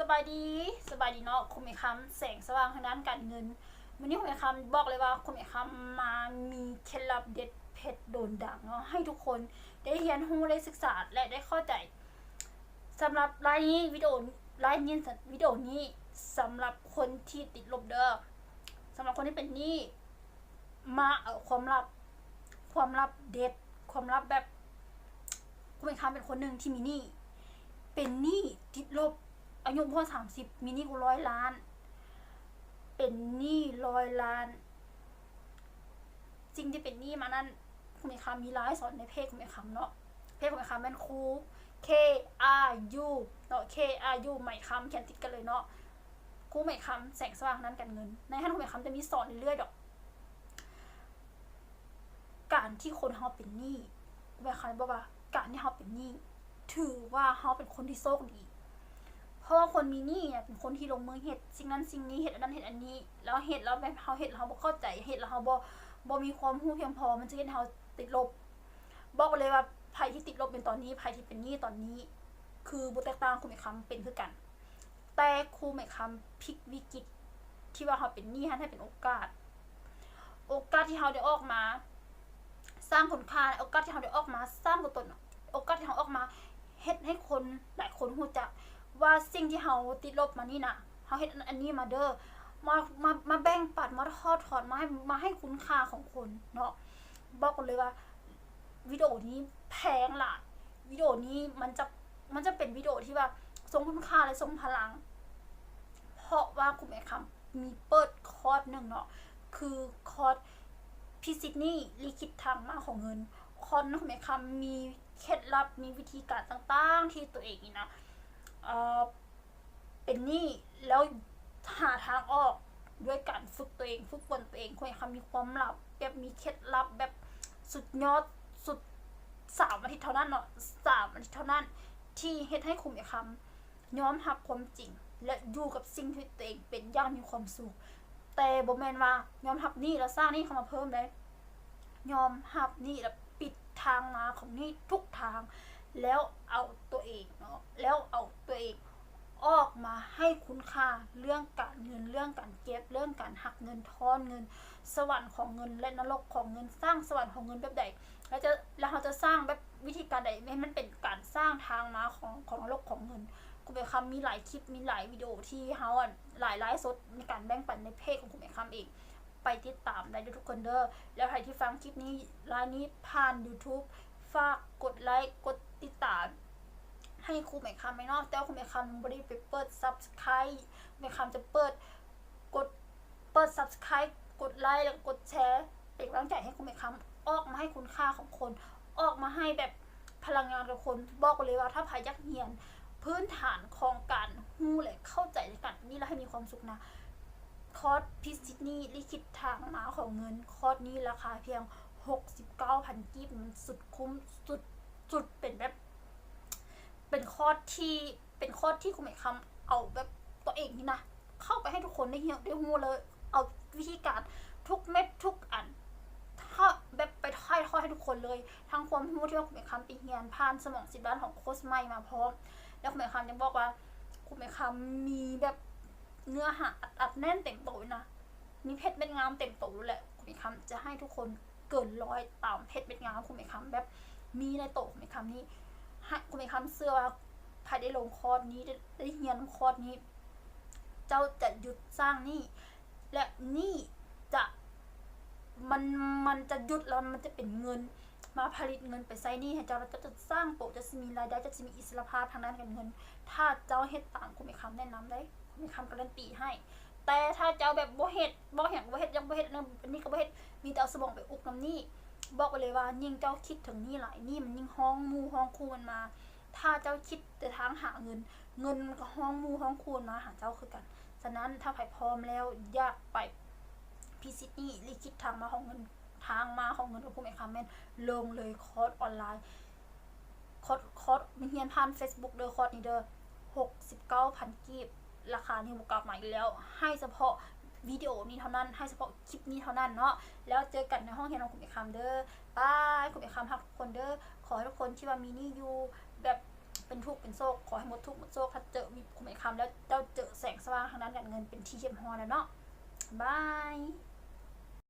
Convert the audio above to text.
ສະບາຍດີ ສະບາຍດີເນາະ ຄຸມເອຄຳ ແສງສະຫວ່າງທາງດ້ານການເງິນ. ມື້ນີ້ຄຸມເອຄຳບອກເລີຍວ່າ ຄຸມເອຄຳມາມີເຄັດລັບເດັດເຜັດໂດນດັງເນາະ ໃຫ້ທຸກຄົນໄດ້ຮຽນຮູ້ ໄດ້ສຶກສາ ແລະ ໄດ້ເຂົ້າໃຈ. ສຳລັບລາຍນີ້ ວິດີໂອ ລາຍນີ້ ວິດີໂອນີ້ ສຳລັບຄົນທີ່ຕິດລົບເດີ້ ສຳລັບຄົນທີ່ເປັນໜີ້ ມາເອົາຄວາມລັບ ຄວາມລັບເດັດ ຄວາມລັບແບບ ຄຸມເອຄຳເປັນຄົນໜຶ່ງທີ່ມີໜີ້ ເປັນໜີ້ຕິດລົບ ອາຍຸບໍ່ຮອດສາມສິບ ມີໜີ້ກວ່າຮ້ອຍລ້ານ ເປັນໜີ້ຮ້ອຍລ້ານ. ສິ່ງທີ່ເປັນໜີ້ມານັ້ນ ຄຸມເອຄຳມີລາຍສອນໃນເພຈຄຸມເອຄຳເນາະ ເພຈຄຸມເອຄຳແມ່ນຄູ K R U ເນາະ K R U ໄມຄຳ ຂຽນຕິດກັນເລີຍເນາະ ຄູໄມຄຳ ແສງສະຫວ່າງທາງດ້ານການເງິນ. ໃນຫັ້ນຄຸມເອຄຳຈະມີສອນເລື້ອຍໆດອກ. ການທີ່ຄົນເຮົາເປັນໜີ້ ແມ່ນຄວາມບອກວ່າ ການທີ່ເຮົາເປັນໜີ້ ຖືວ່າເຮົາເປັນຄົນທີ່ໂຊກດີ ເພາະວ່າຄົນມີໜີ້ເປັນຄົນທີ່ລົງມືເຮັດສິ່ງນັ້ນສິ່ງນີ້ ເຮັດອັນນັ້ນເຮັດອັນນີ້ ແລ້ວເຮັດແລ້ວແບບເຮົາເຮັດແລ້ວເຮົາບໍ່ເຂົ້າໃຈ ເຮັດແລ້ວເຮົາບໍ່ ບໍ່ມີຄວາມຮູ້ພຽງພໍ ມັນຈະເຮັດໃຫ້ເຮົາຕິດລົບ. ບອກເລີຍວ່າໃຜທີ່ຕິດລົບເປັນຕອນນີ້ ໃຜທີ່ເປັນໜີ້ຕອນນີ້ ຄືບໍ່ແຕກຕ່າງ ຄູໄມຄຳເປັນຄືກັນ. ແຕ່ຄູໄມຄຳພິກວິກິດທີ່ວ່າເຮົາເປັນໜີ້ຫັ້ນໃຫ້ເປັນໂອກາດ ໂອກາດທີ່ເຮົາໄດ້ອອກມາສ້າງຄຸນຄ່າ ໂອກາດທີ່ເຮົາໄດ້ອອກມາສ້າງຕົວຕົນ ໂອກາດທີ່ເຮົາອອກມາເຮັດໃຫ້ຄົນຫຼາຍຄົນຮູ້ຈັກວ່າສິ່ງທີ່ເຮົາຕິດລົບມານີ້ນະ ເຮົາເຮັດອັນ ອັນນີ້ມາເດີ້ ມາ ມາ ມາແບ່ງປັນ ມາຖອດຖອນ ມາໃຫ້ ມາໃຫ້ຄຸນຄ່າຂອງຄົນເນາະ. ບອກເລີຍວ່າ ວິດີໂອນີ້ແພງຫຼາຍ ວິດີໂອນີ້ມັນຈະ ມັນຈະເປັນວິດີໂອທີ່ວ່າຊົງຄຸນຄ່າ ແລະ ຊົງພະລັງ ເພາະວ່າຄູແມ່ຄຳມີເປີດຄອດໜຶ່ງເນາະ ຄືຄອດພິຊິດນີ້ ລິຂິດທາງມາຂອງເງິນ. ຄອດນັ້ນຄູແມ່ຄຳມີເຄັດລັບ ມີວິທີການຕ່າງໆ ທີ່ຕົວເອງນີ້ນະ ເອີ ເປັນໜີ້ ແລ້ວຫາທາງອອກດ້ວຍການຝຶກຕົວເອງ ຝຶກຝົນຕົວເອງ. ຄູແມ່ຄຳມີຄວາມລັບ ແບບມີເຄັດລັບແບບສຸດຍອດ ສຸດ ສາມອາທິດເທົ່ານັ້ນເນາະ ສາມອາທິດເທົ່ານັ້ນ ທີ່ເຮັດໃຫ້ຄູແມ່ຄຳຍອມຮັບຄວາມຈິງ ແລະ ຢູ່ກັບສິ່ງທີ່ຕົວເອງເປັນຢ່າງມີຄວາມສຸກ. ແຕ່ບໍ່ແມ່ນວ່າຍອມຮັບໜີ້ແລ້ວສ້າງໜີ້ເຂົ້າມາເພີ່ມເດ້ ຍອມຮັບໜີ້ ແລ້ວປິດທາງມາຂອງໜີ້ທຸກທາງ ແລ້ວເອົາຕົວເອງເນາະ ແລ້ວເອົາຕົວເອງອອກມາໃຫ້ຄຸນຄ່າເລື່ອງການເງິນ ເລື່ອງການເກັບ ເລື່ອງການຮັກເງິນ ທ້ອນເງິນ ສະຫວັນຂອງເງິນ ແລະ ນະລົກຂອງເງິນ. ສ້າງສະຫວັນຂອງເງິນແບບໃດ ແລ້ວຈະ ແລ້ວເຮົາຈະສ້າງແບບວິທີການໃດໃຫ້ມັນເປັນການສ້າງທາງມາຂອງ ຂອງນະລົກຂອງເງິນ. ຄູແມ່ຄຳມີຫຼາຍຄລິບ ມີຫຼາຍວິດີໂອທີ່ເຮົາ ອັນ ຫຼາຍໄລຟ໌ສົດໃນການແບ່ງປັນໃນເພຈຂອງຄູແມ່ຄຳເອງ ໄປຕິດຕາມໄດ້ເດີ້ທຸກຄົນເດີ້. ແລ້ວໃຜທີ່ຟັງຄລິບນີ້ ລາຍນີ້ຜ່ານ YouTube ຝາກກົດໄລ ກົດຕິດຕາມໃຫ້ຄູແມ່ຄຳແດ່ເນາະ. ແຕ່ວ່າຄູແມ່ຄຳຍັງບໍ່ໄດ້ໄປເປີດ Subscribe ຄູແມ່ຄຳຈະເປີດ ກົດ ເປີດ Subscribe ກົດໄລ ແລ້ວກໍກົດແຊ ເປັນກຳລັງໃຈໃຫ້ຄູແມ່ຄຳ ອອກມາໃຫ້ຄຸນຄ່າຂອງຄົນ ອອກມາໃຫ້ແບບພະລັງງານກັບຄົນ. ບອກໄວ້ເລີຍວ່າ ຖ້າໃຜຢາກຮຽນພື້ນຖານຂອງການຮູ້ ແລະ ເຂົ້າໃຈໃນການເປັນໜີ້ ແລ້ວໃຫ້ມີຄວາມສຸກນະ ຄອດພິຊິດນີ້ ລິຂິດທາງມາຂອງເງິນ ຄອດນີ້ລາຄາພຽງຫົກສິບເກົ້າພັນກີບ ມັນສຸດຄຸ້ມ ສຸດ ສຸດ ເປັນແບບ ເປັນຄອດທີ່ ເປັນຄອດທີ່ຄູແມ່ຄຳເອົາແບບຕົວເອງນີ້ນະ ເຂົ້າໄປໃຫ້ທຸກຄົນໄດ້ຮຽນ ໄດ້ຮູ້ເລີຍ ເອົາວິທີການທຸກເມັດທຸກອັນ ຖ້າແບບໄປຖ່າຍທອດໃຫ້ທຸກຄົນເລີຍ ທັງຄວາມຮູ້ທີ່ວ່າຄູແມ່ຄຳໄປຮຽນຜ່ານສະໝອງສິບລ້ານຂອງໂຄດໃໝ່ມາພ້ອມ. ແລ້ວຄູແມ່ຄຳຍັງບອກວ່າ ຄູແມ່ຄຳມີແບບເນື້ອຫາອັດໆແໜ້ນເຕັມໂຕຢູ່ນະ ມີເພັດເມັດງາມເຕັມໂຕແຫຼະ. ຄູແມ່ຄຳຈະໃຫ້ທຸກຄົນເກີນຮ້ອຍຕາມເພັດເມັດງາມຄູແມ່ຄຳ ແບບມີໃນໂຕຄູແມ່ຄຳນີ້. ໃຫ້ ຄູແມ່ຄຳເຊື່ອວ່າໃຜໄດ້ລົງຄອດນີ້ ໄດ້ ໄດ້ຮຽນຄອດນີ້ ເຈົ້າຈະຢຸດສ້າງໜີ້ ແລະ ໜີ້ຈະ ມັນ ມັນຈະຢຸດ ແລ້ວມັນຈະເປັນເງິນ ມາຜະລິດເງິນໄປໃຊ້ໜີ້ໃຫ້ເຈົ້າ ແລ້ວເຈົ້າຈະສ້າງໂຕ ເຈົ້າຊິມີລາຍໄດ້ ເຈົ້າຊິມີອິດສະຫຼະພາບທາງດ້ານການເງິນ ຖ້າເຈົ້າເຮັດຕາມຄູແມ່ຄຳແນະນຳເດ້. ຄູແມ່ຄຳກາລັນຕີໃຫ້. ແຕ່ຖ້າເຈົ້າແບບບໍ່ເຮັດ ບໍ່ຫຍັງ ບໍ່ເຮັດຫຍັງ ບໍ່ເຮັດອັນນັ້ນ ອັນນີ້ກໍບໍ່ເຮັດ ມີແຕ່ເອົາສະໝອງໄປອຸກນຳໜີ້ ບອກໄວ້ເລີຍວ່າ ຍິ່ງເຈົ້າຄິດເຖິງໜີ້ຫຼາຍ ໜີ້ມັນຍິ່ງຮ້ອງໝູ່ຮ້ອງຄູ່ມັນມາ. ຖ້າເຈົ້າຄິດແຕ່ທາງຫາເງິນ ເງິນມັນກໍຮ້ອງໝູ່ຮ້ອງຄູ່ມາຫາເຈົ້າຄືກັນ. ສະນັ້ນ ຖ້າໃຜພ້ອມແລ້ວ ຢາກໄປພິຊິດໜີ້ ລິຂິດທາງມາຂອງເງິນ ທາງມາຂອງເງິນກັບຄູແມ່ຄຳ ແມ່ນລົງເລີຍ ຄອດອອນລາຍ ຄອດ ຄອດຮຽນຜ່ານເຟສບຸກເດີ້ ຄອດນີ້ເດີ້ ຫົກສິບເກົ້າພັນກີບ ລາຄານີ້ບໍ່ກັບມາອີກແລ້ວ ໃຫ້ສະເພາະວິດີໂອນີ້ເທົ່ານັ້ນ ໃຫ້ສະເພາະຄລິບນີ້ເທົ່ານັ້ນເນາະ. ແລ້ວເຈີກັນໃນຫ້ອງຮຽນຂອງຄູແມ່ຄຳເດີ້ ບາຍ. ຄູແມ່ຄຳຮັກທຸກຄົນເດີ້ ຂໍໃຫ້ທຸກຄົນທີ່ວ່າມີໜີ້ຢູ່ ແບບເປັນທຸກເປັນໂສກ ຂໍໃຫ້ໝົດທຸກໝົດໂສກ ຖ້າເຈີຄູແມ່ຄ ຄ່ຳແລ້ວເຈົ້າເຈີແສງສະຫວ່າງທາງດ້ານການເງິນເປັນທີ່ຮຽບຮ້ອຍແລ້ວເນາະ. ບາຍ.